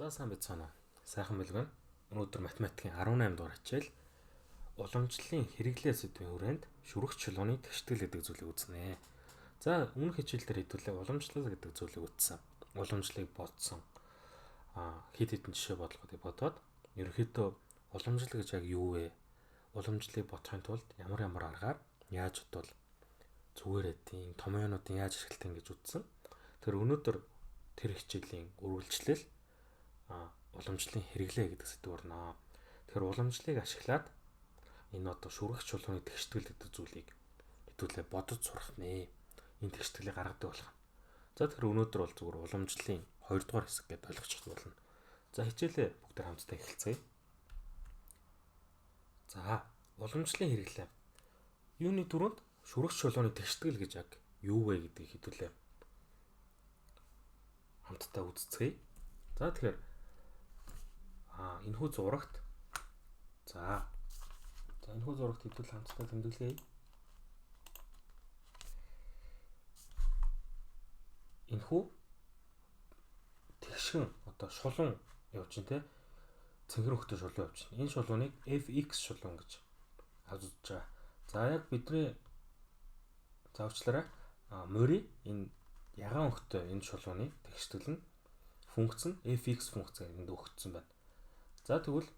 За сайн байцгаана уу. Сайхан бэлгэн. Өнөөдөр математикийн 18 дугаар хичээл уламжлалын хэрэглээ сэдвийн хүрээнд шүрэх чулууны тэгштгэл гэдэг зүйлийг үзнэ. За өмнөх хичээл дээр хэдүүлээ уламжлал гэдэг зүйлийг үзсэн. Уламжлалыг бодсон. Хэд хэдэн жишээ бодлогыг бодоод ерөнхийдөө уламжлал гэж яг юу вэ? Уламжлалыг бодохын тулд ямар ямар аргаар яаж бодвол зүгээр эдийн томьёонуудын яаж ашигладаг гэж үзсэн. Тэр өнөөдөр тэр хичээлийн үргэлжлэл уламжлалын хэрэглээ гэдэг сэдв орно. Тэгэхээр уламжлалыг ашиглаад энэ одоо шүрэх чулууны тэгштгэл гэдэг зүйлийг хэдүүлээ бодож сурах нэ. Энэ тэгштгэлийг гаргадаг болох. За тэгэхээр өнөөдөр бол зүгээр уламжлалын 2 дугаар хэсэг гэдээ ойлгочих болно. За хичээлээ бүгд хамтдаа эхэлцгээе. За уламжлалын хэрэглээ. Юуны түрүүнд шүрэх чулууны тэгштгэл гэж яг юу вэ гэдгийг хэдүүлээ хамтдаа үзцгээе. За тэгэхээр энэхүү зурагт за энэхүү зурагт хэдүүл хамтдаа тэмдэглэе. Энэхүү тэгшгэн одоо шулуун явж чинь те цэнхэр өнгөтэй шулуун явж чинь. Энэ шулууныг fx шулуун гэж авч үзэж байгаа. За яг бидний заавчлаарай мори энэ ягаан өнгөтэй энэ шулууны тэгштгэл нь функц нь fx функц гэж энд өгөгдсөн байна. За тэгвэл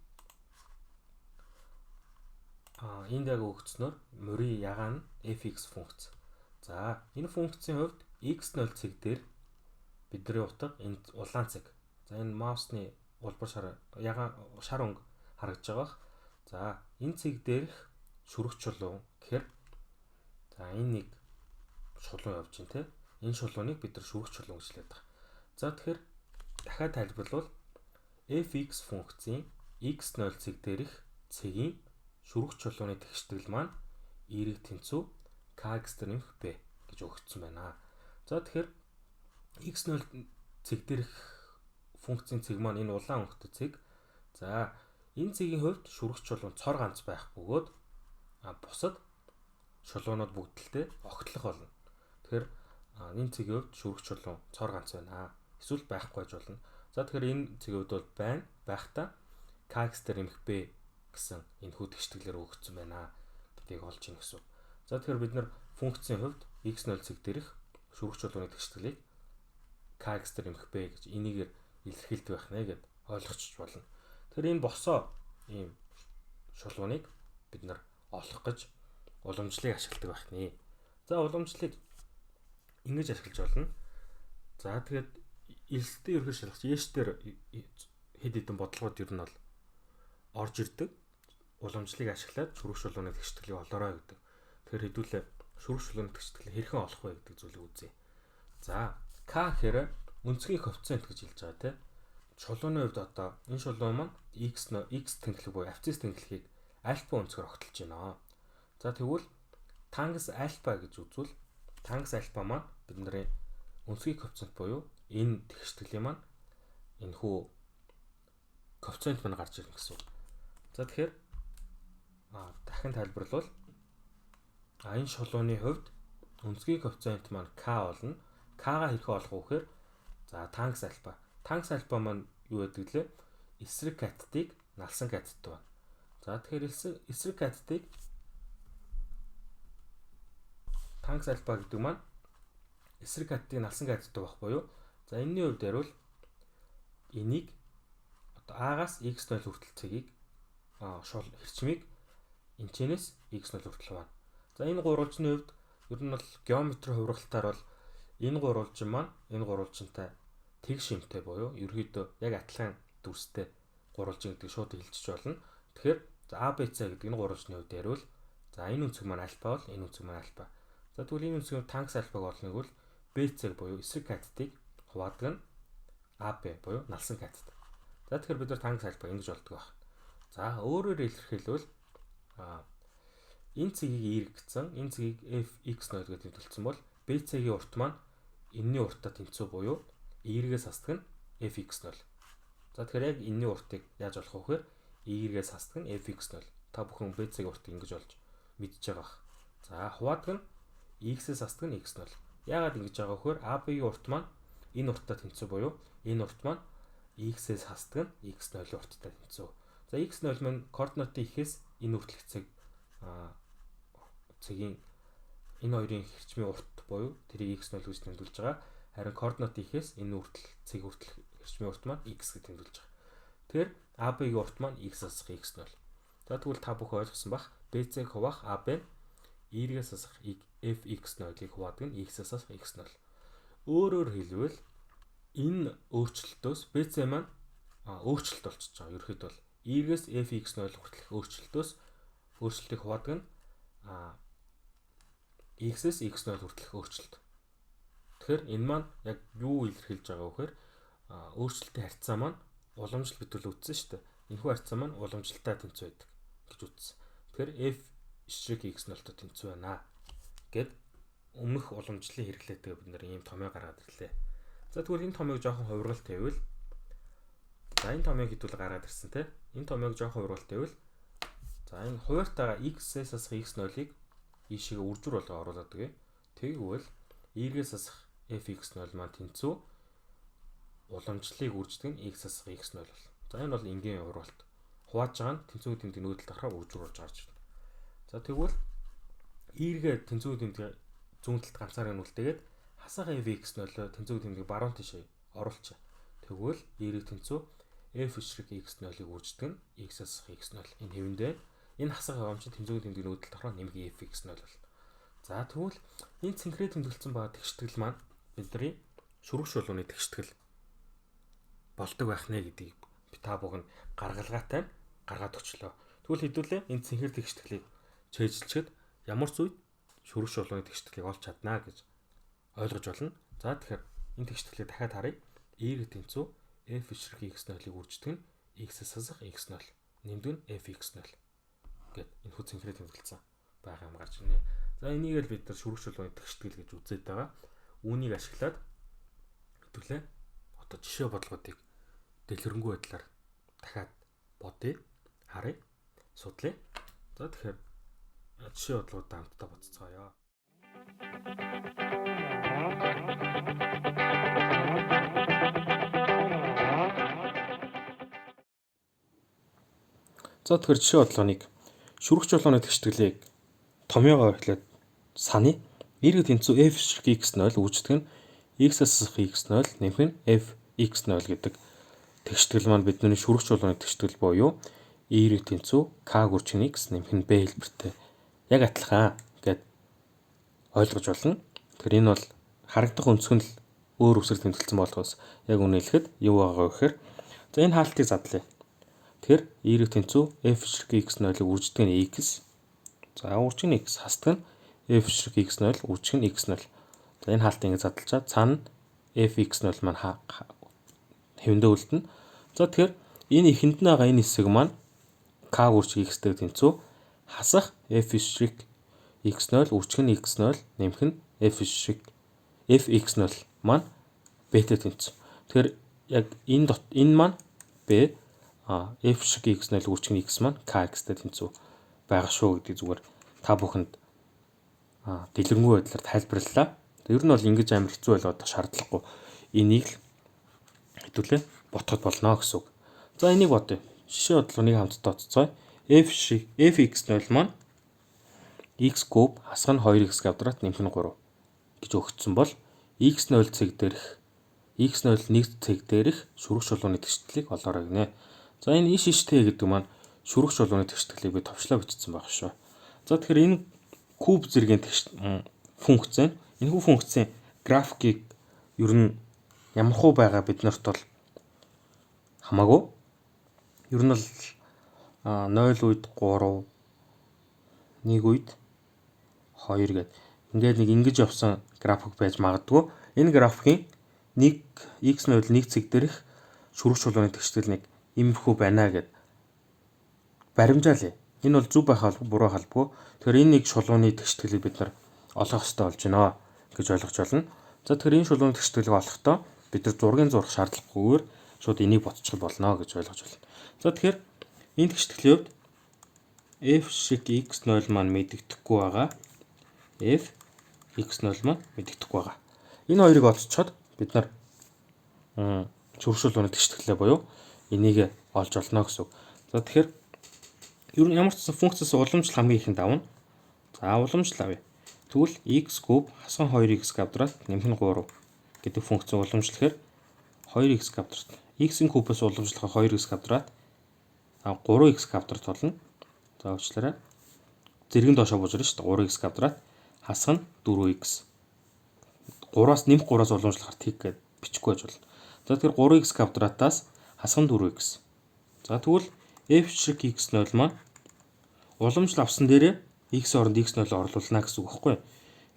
энд яг өгөгдснөөр морийн ягаан нь fx функц. За энэ функцийн хувьд x0 цэг дээр бидний утга энэ улаан цэг. За энэ маусны улбар шар ягаан шар өнгө харагдаж байгаа бах. За энэ цэг дээрх шүрэх чулуу гэхээр за энэ нэг шулуун явж байна те. Энэ шулууныг бид нар шүрэх чулуун гэж хэлээд байгаа. За тэгэхээр дахиад тайлбарлавал fx функцийн x0 цэг дээрх цэгийн шүрэх чулууны тэгштгэл маань y тэнцүү kx дээр нэмэх b гэж өгөгдсөн байна. За тэгэхээр x0 цэг дээрх функцийн цэг маань энэ улаан өнгөтэй цэг. За энэ цэгийн хувьд шүрэх чулуун цор ганц байх бөгөөд бусад шулуунууд бүгдэлтэй огтлох болно. Тэгэхээр энэ цэгийн хувьд шүрэх чулуун цор ганц байна. Эсвэл байхгүй байж болно. За тэгэхээр энэ цэгийн хувьд бол байна. Байхдаа kx дээр нэмэх b гэсэн энэхүү тэгштгэлээр өгөгдсөн байна гэдгийг олж ийн гэсэн. За тэгэхээр бид нар функцийн хувьд x0 цэг дээрх шүрэх чулууны тэгштгэлийг kx дээр нэмэх b гэж энийгээр илэрхийлдэг байх нэ гэд ойлгочих болно. Тэгэхээр энэ босоо ийм шулууныг бид нар олох гэж уламжлалыг ашигладаг байх нэ. За уламжлалыг ингэж ашиглаж болно. За тэгээд элсэлтийн ерхий шалгах ээш дээр хэд хэдэн бодлогод ер нь бол орж ирдэг. Уламжлалыг ашиглаад шүрэх чулууны тэгштгэлийг олоорой гэдэг. Тэгэхээр хэдүүлээ шүрэх чулууны тэгштгэлийг хэрхэн олох вэ гэдэг зүйлийг үзье. За К гэхээр өнцгийн коэффициент гэж хэлж байгаа тийм. Чулууны хувьд одоо энэ шулуун маань x тэнхлэг буюу абсцисс тэнхлэгийг альфа өнцгөр огтолж байна. За тэгвэл тангенс альфа гэж үзвэл тангенс альфа маань бидний өнцгийн коэффициент буюу энэ тэгштгэлийн маань энэхүү коэффициент маань гарч ирнэ гэсэн үг. За тэгэхээр дахин тайлбарлавал энэ шулууны хувьд өнцгийн коэффициент маань k болно. К-га хэрхэн олох вэ гэхээр за тангенс альфа. Тангенс альфа маань юу гэдэг лээ? Эсрэг катетыг налсан катет байна. За тэгэхээр эсрэг катетыг тангенс альфа гэдэг маань эсрэг катетыг налсан катет байх буюу за энэний хувьд хариул энийг одоо А-гаас x0 хүртэл цэгийг шул хэрчмийг энэчнээс x0 хүртэл хуваана. За энэ гурвалжны хувьд ер нь бол геометри хувиргалтаар бол энэ гурвалжин маань энэ гурвалжинтай тэгш юмтай буюу ерөөдөө яг адилхан дүрстэй гурвалжин гэдгийг шууд хэлчих болно. Тэгэхээр за А Б С гэдэг энэ гурвалжны хувьд хариул за энэ өнцөг маань альфа бол энэ өнцөг маань альфа. За тэгвэл энэ өнцөг тангенс альфаг олныг бол Б С буюу эсрэг катетыг хуваадаг нь АБ буюу налсан катет. За тэгэхээр бид нар тангенс альфа ингэж олдог байх. За өөрөөр илэрхийлбэл энэ цэгийг y гэсэн, энэ цэгийг fx0 гэж тэмдэглэсэн бол BC-ийн урт маань энэний уртаа тэнцүү буюу y-ээс хасдаг нь fx0. За тэгэхээр яг энэний уртыг яаж олох вэ гэхээр y-ээс хасдаг нь fx0. Та бүхэн BC-ийн уртыг ингэж олж мэдж байгаа бах. За хуваадаг нь x-ээс хасдаг нь x0. Яагаад ингэж байгаа вэ гэхээр AB-ийн урт маань энэ уртаа тэнцүү буюу энэ урт маань x-ээс хасдаг нь x0-ийн урттай тэнцүү. За x0 маань координатын ихээс энэ хүртэлх цэг цэгийн энэ хоёрын хэрчмийн урт буюу тэрийг x0 гэж тэмдэглэж байгаа. Харин координат ихээс энэ хүртэл цэг хүртэл хэрчмийн урт маань x гэж тэмдэглэж байгаа. Тэгэхээр AB-ийн урт маань x хасах x0. За тэгвэл та бүхэн ойлгосон бах. BC-г хуваах AB нь y-ээс хасах fx0-ыг хуваадаг нь x хасах x0. Өөрөөр хэлбэл энэ өөрчлөлтөөс BC маань өөрчлөлт болчихж байгаа. Ерөнхийдөө бол y-ээс fx0 хүртэлх өөрчлөлтөөс өөрчлөлтийг хуваадаг нь x-ээс x0 хүртэлх өөрчлөлт. Тэгэхээр энэ маань яг юу илэрхийлж байгаа вэ гэхээр өөрчлөлтийн харьцаа маань уламжлал бид үтсэн шүү дээ. Энэхүү харьцаа маань уламжлалтай тэнцүү байдаг гэж үтсэн. Тэгэхээр f эшрэг x0-той тэнцүү байна гэд өмнөх уламжлалын хэрэглээтэйгээ бид нэр ийм томьёо гаргаад ирлээ. За тэгвэл энэ томьёог жоохон хувиргал тавиул за энэ томьёог хэдүүл гаргаад ирсэн те. Энэ томьёог жоохон хувиргал тавиул за энэ хуваарьтайгаа x-ээс хасах x0-ыг ийшээгээ үржүр болгоо оруулаад өгье. Тэгвэл y-ээс хасах fx0 маань тэнцүү уламжлалыг үрждэг нь x хасах x0 бол. За энэ бол энгийн хувиргалт. Хувааж байгаа нь тэнцүү тэмдэг нүүдэлд гарахаар үржүр болж гарч ирнэ. За тэгвэл y-гээ тэнцүү тэмдэг зүүн талд ганцаараа нүлтэйгээд хасах fx0 тэнцүү тэмдэг баруун тишээ оруулчих. Тэгвэл y тэнцүү f эшрэг x0-ыг үрждэг нь x хасах x0 энэ хэвэндээ энэ хасах байгаа юм чинь тэнцүү тэмдэг нүүдэлд орохоор нэмэх fx0 болно. За тэгвэл энэ цэнхрээ тэмдэглэсэн байгаа тэгштгэл маань бидний шүрэг шулууны тэгштгэл болдог байх нэ гэдгийг би та бүхэн гаргалгаатай гаргаад өчлөө. Тэгвэл хэдүүлээ энэ цэнхэр тэгштгэлийг чэйжилчихэд ямар ч үед шүрэг шулууны тэгштгэлийг олж чаднаа гэж ойлгож байна. За тэгэхээр энэ тэгштгэлийг дахиад харъя. Y тэнцүү f эшрэг x0-ыг үрждэг нь x-ээс хасах x0 нэмдэг нь fx0 гэд энэ хүү цэнхрээ тэмдэглэсэн байгаа юм гарч ирнэ. За энийг л бид нар шүрэг шулууны тэгштгэл гэж үзээд байгаа. Үүнийг ашиглаад хэдүүлээ одоо жишээ бодлогоодыг дэлгэрэнгүй байдлаар дахиад бодъё, харъя, судлаа. За тэгэхээр жишээ бодлогоудаа хамтдаа бодцгоё. За тэгэхээр жишээ бодлогоныг шүрэг чулууны тэгштгэлийг томьёогоор эхлээд саная. Y тэнцүү f эшрэг x0 үүсдэг нь x-ээс x0 нэмэх нь f x0 гэдэг тэгштгэл маань бидний шүрэг чулууны тэгштгэл буюу y тэнцүү k гүрчин x нэмэх нь b хэлбэртэй яг адилхан гэд ойлгож болно. Тэгэхээр энэ бол харагдах өнцөг нь л өөр үсэг тэмдэглэсэн болохоос яг үнэ хэлэхэд юу байгаа вэ гэхээр за энэ хаалтыг задлаа. Тэгэхээр y тэнцүү f эшрэг x0-ыг үрждэг нь x. За үржих нь x хасдаг нь f эшрэг x0 үржих нь x0. За энэ хаалтыг ингэ задлчаад цаана fx0 маань хэвэндээ үлдэнэ. За тэгэхээр энэ эхэнд нь байгаа энэ хэсэг маань k үржих x-тэй тэнцүү хасах f эшрэг x0 үржих нь x0 нэмэх нь f эшрэг fx0 маань b-тэй тэнцүү. Тэгэхээр яг энэ энэ маань b f шиг x0 үржих нь x маань kx-тэй тэнцүү байгаа шүү гэдгийг зүгээр та бүхэнд дэлгэрэнгүй байдлаар тайлбарлалаа. Ер нь бол ингэж амар хэцүү ойлгох шаардлагагүй. Энийг л хэдүүлээ ботход болно гэсэн үг. За энийг бодъё. Жишээ бодлого нэг хамтдаа оццгоё. F шиг fx0 маань x куб хасах нь 2x квадрат нэмэх нь 3 гэж өгөгдсөн бол x0 цэг дээрх x0 1 цэг дээрх шүрэг чулууны тэгшгэлийг олоорой гинэ. За энэ иш иш т гэдэг маань шүрэг чулууны тэгшгэлийг би товчлоо бичсэн байх шүү. За тэгэхээр энэ куб зэргийн функц нь энэхүү функцийн графикийг ер нь ямар хуу байгаа бид нарт бол хамаагүй. Ер нь бол 0 үед 3 1 үед 2 гэд ингээд нэг ингэж явсан график байж магадгүй. Энэ графикийн 1 x0 1 цэг дээрх шүрэг чулууны тэгштгэл нэг иймэрхүү байна гэд баримжаалаа. Энэ бол зөв байх албагүй, буруу байх албагүй. Тэгэхээр энэ нэг шулууны тэгштгэлийг бид нар олох ёстой болж байна гэж ойлгож байна. За тэгэхээр энэ шулууны тэгштгэлийг олохдоо бид нар зургийн зурх шаардлагагүйгээр шууд энийг ботчих болно гэж ойлгож байна. За тэгэхээр энэ тэгштгэлийн хувьд f шиг x0 маань мэдэгдэхгүй байгаа. F x0 маань мэдэгдэхгүй байгаа. Энэ хоёрыг олцоход бид нар Шүрэг шулууны тэгшитгэлээ буюу энийг олж олно гэсэн үг. За тэгэхээр ер нь ямар ч гэсэн функцээс уламжлал хамгийн ихэнд авна. За уламжлал авъя. Тэгвэл x куб хасах 2x квадрат нэмэх нь 3 гэдэг функцийг уламжлахаар 2x квадрат x-ийн кубээс уламжлахаар 2x квадрат 3x квадрат болно. За уучлаарай. Зэрэгэн доошоо бужирна шүү дээ. 3x квадрат хасах нь 4x. 3-аас нэмэх 3-аас уламжлахаар тэг гэд бичихгүй байж болно. За тэгэхээр 3x квадратаас хасах нь 4x. За тэгвэл f' x0 маань уламжлал авсан дээрээ x оронд x0 орлуулна гэсэн үг байхгүй юу?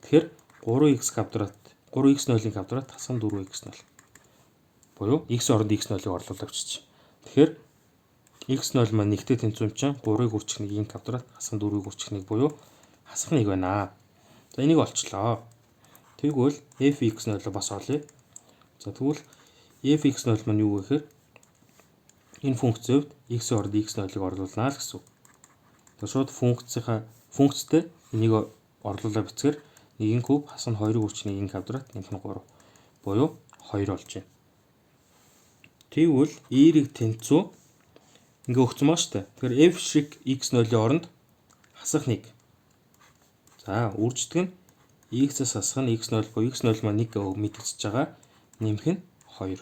Тэгэхээр 3x квадрат 3x0-ийн квадрат хасах нь 4x0 буюу x оронд x0-ыг орлуулаа гэж. Тэгэхээр x0 маань нэгтэй тэнцүү юм чинь 3-ыг үржих 1-ийн квадрат хасах нь 4-ыг үржих 1 буюу хасах 1 байна. За энийг олчлоо. Тэгвэл fx0 бас олъё. За тэгвэл fx0 маань юу гэхээр энэ функцийн хувьд x оронд x0-ыг орлуулнаа л гэсэн үг. Тэгэхээр шууд функцтэй энийг орлуулаа бичгээр 1-ийн куб хасах нь 2-ыг үржих 1-ийн квадрат нэмэх нь 3 буюу 2 болж байна. Тэгвэл y тэнцүү ингээ өгсөн байгаа шүү дээ. Тэгэхээр f' x0-ийн оронд хасах 1. За үрждэг нь x-ээс хасах нь x0 буюу x0 маань 1 мэдэгдэж байгаа нэмэх нь 2.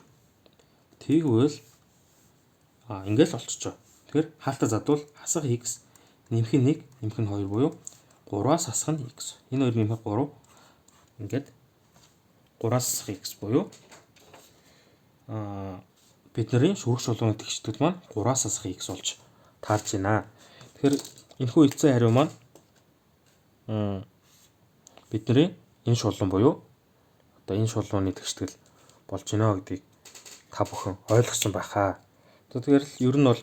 Тэгвэл ингээл олчжоо. Тэгэхээр хаалтаа задвал хасах x нэмэх нь 1 нэмэх нь 2 буюу 3-аас хасах нь x. Энэ хоёр нэмэх 3 ингээд 3-аас хасах x буюу бидний шүрэг шулууны тэгштгэл маань 3-аас хасах x болж таарж байна. Тэгэхээр энэхүү эцсийн хариу маань бидний энэ шулуун буюу одоо энэ шулууны тэгштгэл болж байна гэдгийг та бүхэн ойлгосон байхаа. Тэгэхээр ер нь бол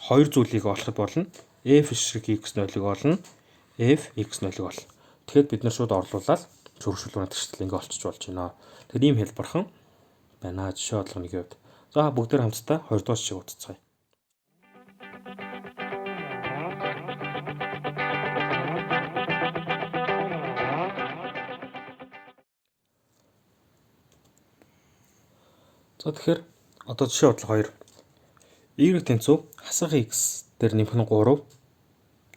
хоёр зүйлийг олоход болно. F' x0-ыг олно, f x0-ыг олно. Тэгэхэд бид нар шууд орлуулаад шүрэг шулууны тэгштгэл ингээ олчиж болж байна. Тэгэхээр ийм хэлбэрхэн байна жишээ бодлого нэг хувьд. За бүгдээр хамтдаа 2 дугаар жишээг үзцгээе. За тэгэхээр одоо жишээ бодлого 2. Y тэнцүү хасах x дээр нэмэх нь 3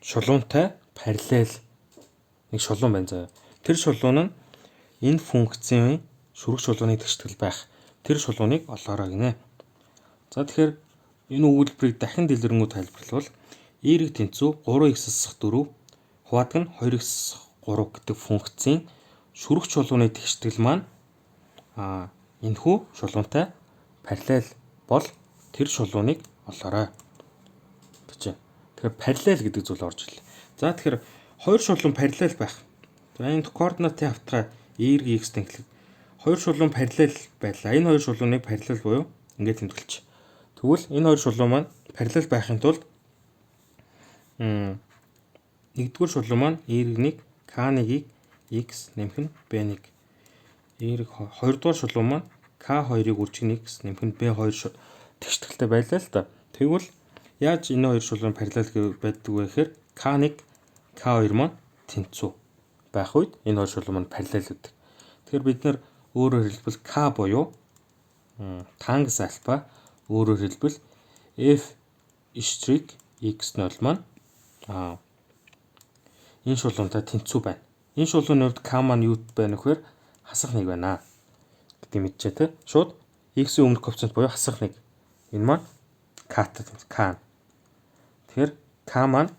шулуунтай параллел нэг шулуун байна заяа. Тэр шулуун нь энэ функцийн шүрэг шулууны тэгштгэл байх. Тэр шулууныг олоорой гинэ. За тэгэхээр энэ өгүүлбэрийг дахин дэлгэрэнгүй тайлбарлавал y тэнцүү 3x-с 4 хуваадаг нь 2x 3 гэдэг функцийн шүрэг шулууны тэгштгэл маань энэхүү шулуунтай параллел бол тэр шулууныг олоорой гэж байна. Тэгэхээр параллел гэдэг зүйл орж ирлээ. За тэгэхээр хоёр шулуун параллел байх. За энд координатын хавтгай y x тэнхлэг хоёр шулуун параллел байлаа. Энэ хоёр шулууныг параллел буюу ингээд тэмдэглэж. Тэгвэл энэ хоёр шулуун маань параллел байхын тулд нэгдүгээр шулуун маань y1 k1-ийг x нэмэх нь b1. Y хоёрдугаар шулуун маань k2-ыг үржих нь x нэмэх нь b2 тэгштгэлтэй байлаа л да. Тэгвэл яаж энэ хоёр шулуун параллел байдаг вэ гэхээр k1 k2 маань тэнцүү байх үед энэ хоёр шулуун маань параллел байдаг. Тэгэхээр бид нар өөрөөр хэлбэл k буюу тангенс альфа, өөрөөр хэлбэл f' x0 маань энэ шулуунтай тэнцүү байна. Энэ шулууны хувьд k маань юу байна гэхээр хасах 1 байна гэдгийг мэдчихэ тэ. Шууд x-ийн өмнөх коэффициент буюу хасах 1. Энэ маань k-тай тэнцүү k. Тэгэхээр k маань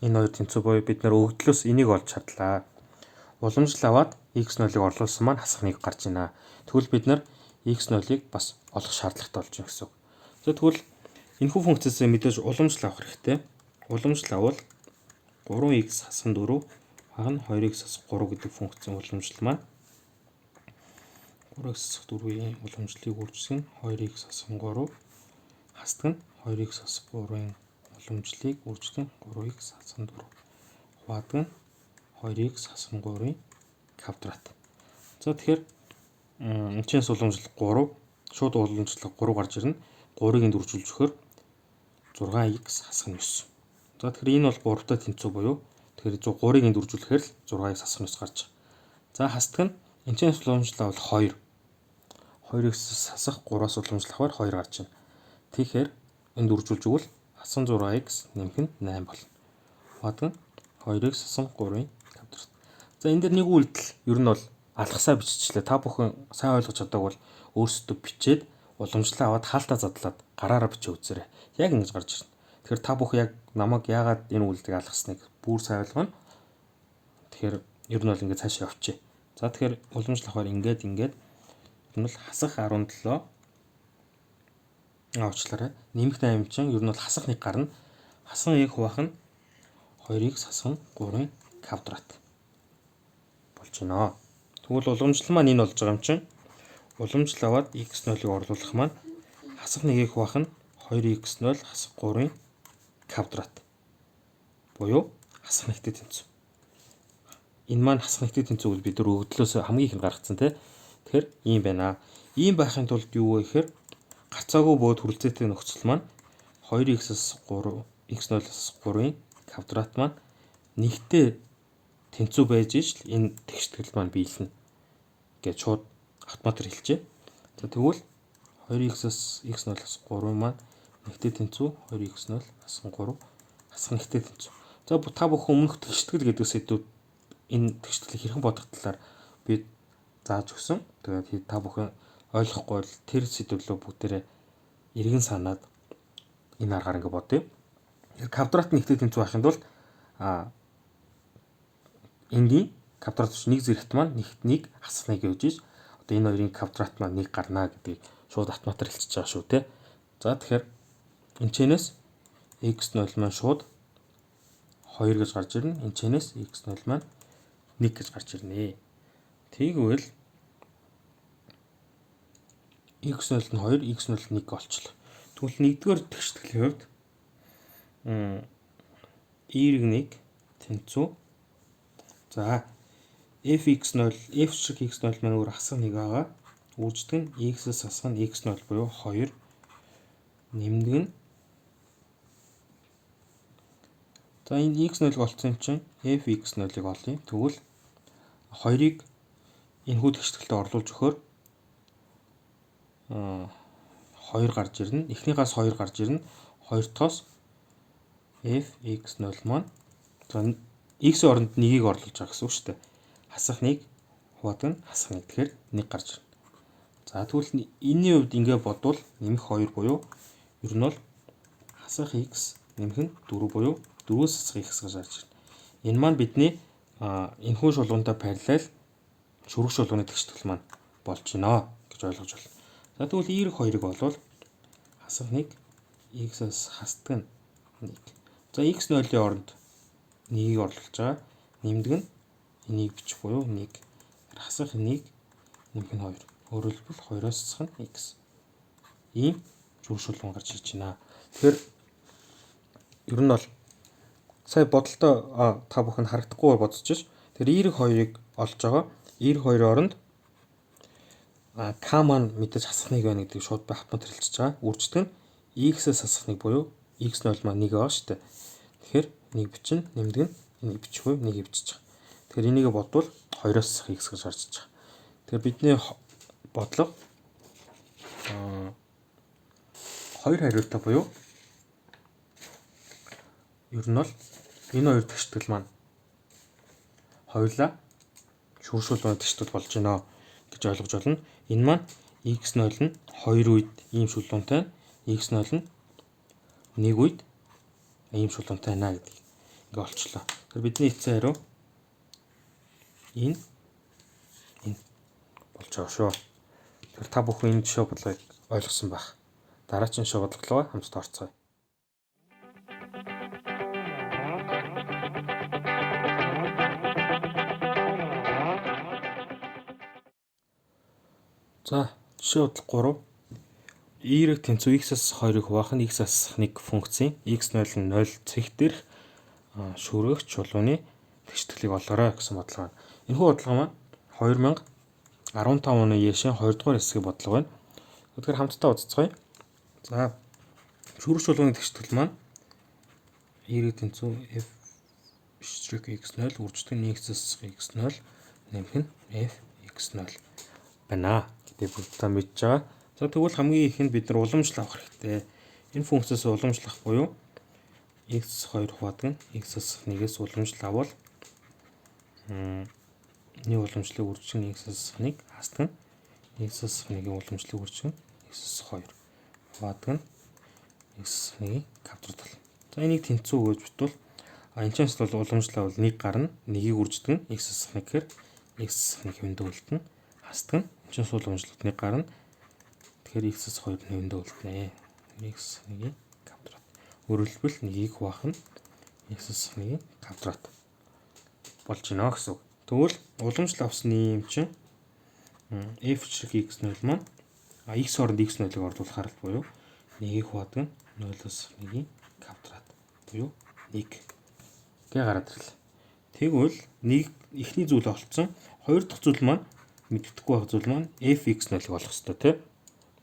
энэ хоёр тэнцүү буюу бид нар өгдлөөс энийг олж чадлаа. Уламжлал аваад x0-ыг орлуулсан маань хасах 1 гарч байна. Тэгвэл бид нар x0-ыг бас олох шаардлагатай болж байна гэсэн үг. За тэгвэл энэхүү функцээс мэдээж уламжлал авах хэрэгтэй. Уламжлал авал 3x хасах 4 хаг нь 2x хасах 3 гэдэг функцийн уламжлал маань 3x хасах 4-ийн уламжлалыг үржих нь 2x хасах 3 хасдаг нь 2x хасах 3-ын уламжлалыг үржих нь 3x хасах 4 хуваадаг нь 2x хасах 3-ын квадрат. За тэгэхээр энэчнээс уламжлал 3 шууд уламжлал 3 гарч ирнэ. 3-ыг энд үржүүлж өгөхөөр 6x хасах нь 9. За тэгэхээр энэ бол 3-тай тэнцүү буюу тэгэхээр 3-ыг энд үржүүлэхээр л 6x хасах нь 9 гарч байгаа. За хасдаг нь энэчнээс уламжлал бол 2. 2x-с хасах 3-аас уламжлахаар 2 гарч байна. Тэгэхээр энд үржүүлж өгвөл хасан 6x нэмэх нь 8 болно. Хувадаг нь 2x хасан 3-ын квадрат. За энэ дээр нэг үйлдэл ер нь бол алхасаа биччихлээ. Та бүхэн сайн ойлгож чадаагүй бол өөрсдөө бичээд уламжлалаа аваад хаалтаа задлаад гараараа бичээ үзээрэй. Яг ингэж гарч ирнэ. Тэгэхээр та бүхэн яг намайг яагаад энэ үйлдэлийг алгасныг бүр сайн ойлгоно. Тэгэхээр ер нь бол ингэж цаашаа явчих. За тэгэхээр уламжлал авахар ингээд ер нь бол хасах 17 уучлаарай. Нэмэх 8 чинь ер нь бол хасах 1 гарна. Хасан 1 хуваах нь 2x хасах 3-ын квадрат болж байна. Тэгвэл уламжлал маань энэ болж байгаа юм чинь уламжлал аваад x0-ыг орлуулах маань хасах 1-ийг хуваах нь 2x0 хасах 3-ын квадрат буюу хасах 1-тэй тэнцүү. Энэ маань хасах 1-тэй тэнцүү гэж бид өгдлөөс хамгийн ихэнд гаргацсан тий. Тэгэхээр ийм байна. Ийм байхын тулд юу вэ гэхээр гарцаагүй бөгөөд хүрэлцээтэй нөхцөл маань 2x-с 3 x0-с 3-ын квадрат маань нэгтэй тэнцүү байж ижил энэ тэгштгэл маань биелнэ гэж шууд автоматар хэлжээ. За тэгвэл 2x-с x0-с 3 маань нэгтэй тэнцүү 2x0 хасах 3 хасах нэгтэй тэнцүү. За та бүхэн өмнөх тэгштгэл гэдэг сэдвүүд энэ тэгштгэлийг хэрхэн бодох талаар би зааж өгсөн. Тэгээд та бүхэн ойлгохгүй бол тэр сэдвлөө бүгдээрээ эргэн санаад энэ аргаар ингэ бодъё. Квадрат нэгтэй тэнцүү байхын тулд энгийн квадрат биш нэг зэрэгт маань 1 хасах 1 гэж иж одоо энэ хоёрын квадрат маань 1 гарна гэдгийг шууд автоматар хэлчихэж байгаа шүү те. За тэгэхээр энэ чэнэс x0 маань шууд 2 гэж гарч ирнэ. Энэ чэнэс x0 маань 1 гэж гарч ирнэ. Тэгвэл x0 нь 2, x0 нь 1 олчлоо. Тэгвэл нэгдүгээр тэгштгэлийн хувьд y1 тэнцүү. За fx0 f шиг x0 маань өөр хасах 1 байгаа. Үрждэг нь x-с хасах нь x0 буюу 2 нэмдэг нь. За энэ x0-ыг олцсон юм чинь fx0-ыг олъё. Тэгвэл 2-ыг энэхүү тэгштгэлд орлуулж өгөхөөр 2 гарч ирнэ. Эхнийхээс 2 гарч ирнэ. Хоёр дахьоос fx0 маань за x-ийн оронд 1-ийг орлуулж байгаа гэсэн үг шүү дээ. Хасах 1 хуваадаг нь хасах 1. Тэгэхээр 1 гарч ирнэ. За тэгвэл энэний хувьд ингэ бодвол нэмэх 2 буюу ер нь бол хасах x нэмэх нь 4 буюу 4-өөс хасах x гэж гарч ирнэ. Энэ маань бидний энэхүү шулуунтай параллел шүрэг шулууны тэгштгэл маань болж байна гэж ойлгож байна. За тэгвэл y 2-ыг олвол хасах 1 x-ээс хасдаг нь 1. За x0-ийн оронд 1-ийг орлуулж байгаа. Нэмдэг нь энийг бичих буюу 1. Хасах 1 нэмэх нь 2. Өөрөөр хэлбэл 2-оос хасах нь x. Ийм шүрэг шулуун гарч ирж байна. Тэгэхээр ер нь бол сая бодолтой та бүхэн харагдахгүй бодож ш. Тэр y 2-ыг олж байгаа. Y 2-ын оронд к маань мэдээж хасах 1 байна гэдгийг шууд автомат хэлчихэж байгаа. Үрждэг нь x-ээс хасах 1 буюу x0 маань 1 байгаа шүү дээ. Тэгэхээр 1 бичин нэмдэг нь энийг бичих буюу 1-ийг бичиж байгаа. Тэгэхээр энийг бодвол 2-оос хасах x гэж гарч иж байгаа. Тэгэхээр бидний бодлого хоёр хариултаа буюу ер нь бол энэ хоёр тэгштгэл маань хоёулаа шүрэг шулууны тэгштгэл болж байна гэж ойлгож байна. Энэ маань x0 нь 2 үед ийм шулуунтай, x0 нь 1 үед ийм шулуунтай байна гэдгийг ингээ олчлоо. Тэгэхээр бидний эцсийн хариу энэ болж байгаа шүү. Тэгэхээр та бүхэн энэ жишээ бодлогыг ойлгосон байх. Дараагийн жишээ бодлого руу хамтдаа орцгоё. За жишээ бодлого 3. Y тэнцүү x-аас 2-ыг хуваах нь x-аас 1 функцийн x0 нь 0 цэг дээрх шүрэгч чулууны тэгшитгэлийг олоорой гэсэн бодлого байна. Энэхүү бодлого маань 2015 оны Яшин 2 дугаар хэсгийн бодлого байна. Тэгэхээр хамтдаа үзцгээе. За шүрэг чулууны тэгштгэл маань y тэнцүү f x0 үрждэг нь x-аас x0 нэмэх нь f x0. байна гэдэг бүгд та мэдж байгаа. За, тэгвэл хамгийн ихэнд бид нар уламжлал авах хэрэгтэй. Энэ функцээс уламжлах буюу x2 хуваадаг нь x-ээс 1-ээс уламжлал авал нэг уламжлалыг үржих x-ээс 1 хасдаг нь x-ээс 1-ийн уламжлалыг үржих x-ээс 2 хуваадаг нь x-ээс 1-ийн квадрат болно. За, энийг тэнцүү гэж битвэл а энэ ч бол уламжлал авал 1 гарна. 1-ийг үрждэг нь x-ээс 1 гэхээр x-ээс 1 хэвэндээ үлдэнэ. Хасдаг нь энэ ч уламжлалт 1 гарна. Тэгэхээр x-ээс 2 хэвэндээ үлдэнэ. X 1-ийн квадрат. Өөрөөр хэлбэл 1-ийг хуваах нь x-ээс 1-ийн квадрат болж байна гэсэн үг. Тэгвэл уламжлал авсан юм чинь f эшрэг x0 маань x оронд x0-ыг орлуулахаар л буюу 1-ийг хуваадаг нь 0-оос 1-ийн квадрат буюу 1 гэ гараад ирлээ. Тэгвэл нэг эхний зүйл олцсон. Хоёр дахь зүйл маань, мэддэхгүй байх зүйл маань fx0-ыг олох хэрэгтэй, тий.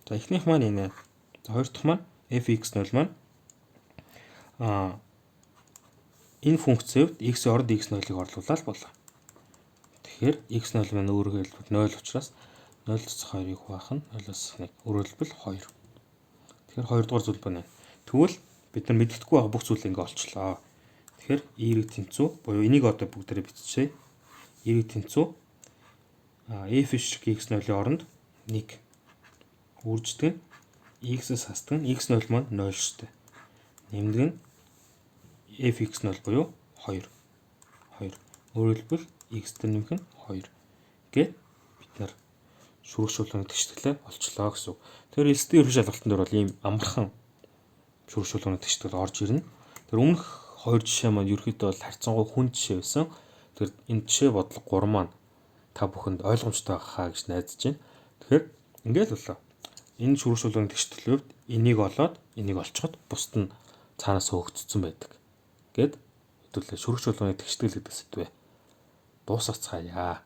За, эхнийх маань энэ. За, хоёр дахь маань fx0 маань энэ функцийн хувьд x оронд x0-ыг орлуулаад болоо. Тэгэхээр x0 маань өөрөөр хэлбэл 0 учраас 0.2-ыг хуваах нь 0-ос 1. Өөрөөр хэлбэл 2. Тэгэхээр хоёр дугаар зүйл байна. Тэгвэл бид нар мэддэхгүй байгаа бүх зүйлээ ингээ олчлоо. Тэгэхээр y тэнцүү буюу энийг одоо бүгдээрээ биччихье. Y тэнцүү f эшрэг x0-ийн оронд 1 үрждэг нь x-ээс хасдаг нь x0 маань 0 шүү дээ. Нэмдэг нь fx0 буюу 2. 2. Өөрөөр хэлбэл x дээр нэмэх нь 2 гэд бид нар шүрэг шулууны тэгшитгэлээ олчлоо гэсэн үг. Тэгэхээр элсдийн ерөнхий шалгалтын дээр бол ийм амархан шүрэг шулууны тэгшитгэл орж ирнэ. Тэр өмнөх хоёр жишээ маань ерөнхийдөө бол харьцангуй хүн жишээ байсан. Тэгэхээр энэ жишээ бодлого 3 маань та бүхэнд ойлгомжтой байхаа гэж найдаж байна. Тэгэхээр ингээл боллоо. Энэ шүрэг шулууны тэгшитгэлийн хувьд энийг олоод, энийг олцоход бусд нь цаанаас хөөгдсөн байдаг. Гэд хэдүүлээ шүрэг шулууны тэгшитгэл гэдэг сэдвээ дуусгацгаая.